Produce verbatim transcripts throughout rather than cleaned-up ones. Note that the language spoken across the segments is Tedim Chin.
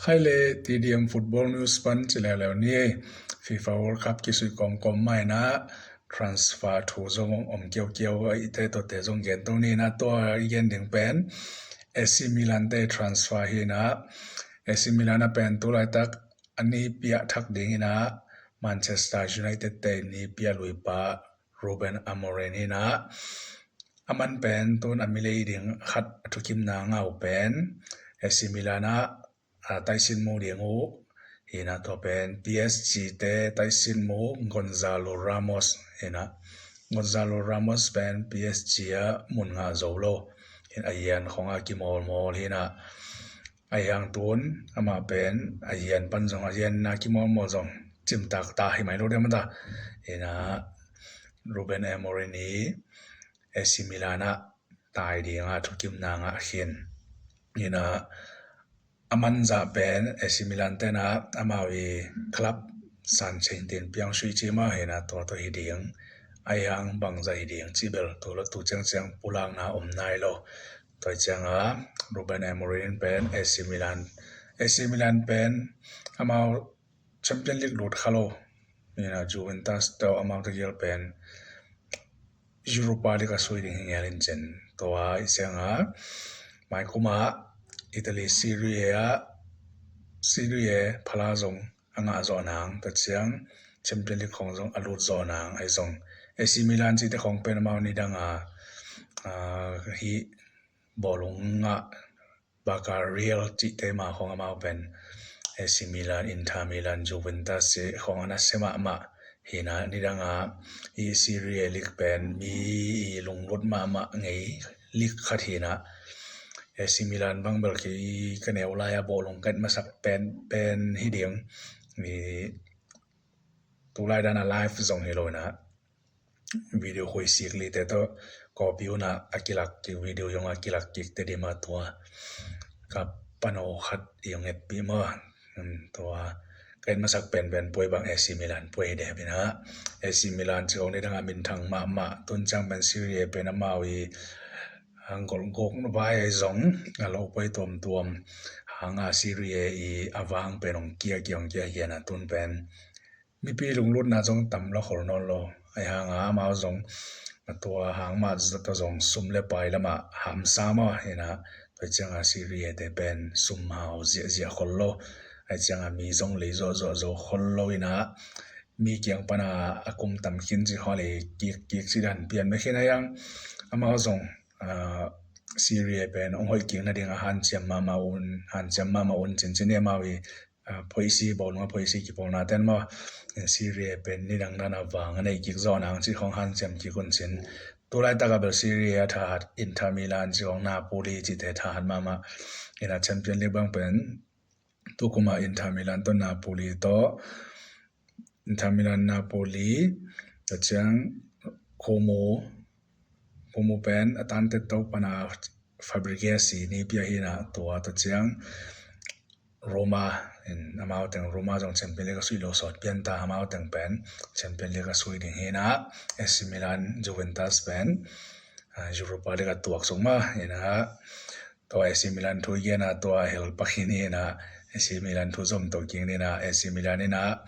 Hai le, T D M Football News pan ci leuleu ni. FIFA World Cup kisuih kawmkawm mah inah transfer thu zong om kiaukiau a, ite tawte zong gen to ni inah, tua i gen ding pen A C Milan te transfer hi inah, A C Milan a pen tu laitak a nipi a thak ding inah Manchester United te nipi a luipa Ruben Amorim hi inah, a man pen tun a milei ding khat a thukimna ngah uh pen A C Milan ah a, taisin mu ding uh hi inah, tua pen P S G te taisin mu Gonzalo Ramos hi inah. Gonzalo Ramos pen P S G ah mun ngah zo lo hi inah, a yian khong a kimawlmawl hi inah. A hiang tun amah pen a yian pan zong, a yian na kimawlmawl zong cimtak ta hi mai lo deuh mata hi inah, Ruben Amorim i A C Milan ah tai ding a thukimna ngah khin hi inah, a man zah pen A C Milan te inah amau i club san cing tin piang sui ci mah hi inah, tua tawh hi ding. A hiang bangzah hi ding ci bel tu lo tu ciangciang pulakna om nai lo. Tua ciangah Ruben Amorim pen A C Milan, A C Milan pen amau Champion League lut kha lo hi inah, Juventus tawh amau tegel pen Europa League a sui ding hi ngel in cin. Tua i ciangah maikum ah Italy Serie A, Serie A phala zong a ngah zawh nang, tua ciang Champion League khong zong a lut zawh nang, ahi zong A C Milan cite khong pen amau nidang a, a, hi bawlung ngah Barca, Real cihte mah khong amau pen A C Milan, Inter Milan, Juventus cih khong a nasia mahmah hi inah, nidang a i Serie A league pen mi i lunglut mahmah ngei league khat hi inah, A C Milan bang bel kei ka neu lai a bawlung ka et masak pen pen hi ding. I tu lai dan a live zong hi lo inah, video khuisik lite tawh copy uh inah a kilak kik, video zong a kilak kik te dima, tua ka pano khat i hong etpih maw. Hmm, tua ka et masak penpen puai bang A C Milan puai dep inah, A C Milan ci khong nidang a minthang mahmah, tun ciang pen Serie A pen amau i a golgawk vai zong a lo puai tuamtuam hang a, Serie A i a vang pen hong kia kia hong kia hi inah, tun pen mipi lunglutna zong tam lo khol nawn lo. Ahi hang a amau zong a tua hang mah zata zong sum le pai lamah hamsa mah hi inah, tua ciangah Serie A te pen sum hau ziahziah khol lo. Ahi ciangah mi zong lei zawhzawh zo khol lo inah, mi kiang pana a kum tam khin ci khong lei kikkik ci dan pian mah khin. Ahi hang amau zong, a, Serie A pen hong hoih kik nading a hanciam mahmah un, hanciam mahmah un cincin i amau i, a, phoisi, bawlung a phoisi kipawlna ten maw, Serie A pen nidang dan a vang a neih kik zawh nang ci khong hanciam kik un cin. Tu laitak a bel Serie A thahat Inter Milan ci khong, Napoli cihte thahat mahmah hi inah, Champion League bang pen tukum ah Inter Milan tawh Napoli tawh, Inter Milan, Napoli, tua ciang Como, Como pen a tan tet to pana Fabregas i nipi a hi inah, tua tua ciang Roma in, amau teng Roma zong Champion League a sui lo sawt pian ta, amau teng pen Champion League a sui ding hi inah, A C Milan, Juventus pen, a, Europa League a tuak sung mah hi inah, tua A C Milan thu i gen a, tua hel pak hi ni inah, A C Milan thu zom to kik ni inah, A C Milan inah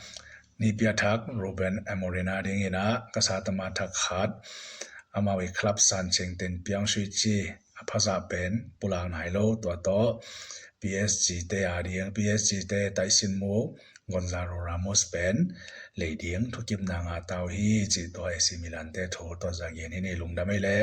nipi a thak Ruben Amorim a ding inah, ka sa tama thak khat, amau i club san cing tin piang sui ci a phazah pen pulak nai lo, tua tawh P S G te a ding, P S G te taisin mu Gonzalo Ramos pen lei ding thukimna ngah ta uh hi, cih tua A C Milan te thu tua zah gen hi ni. Lungdam ei le.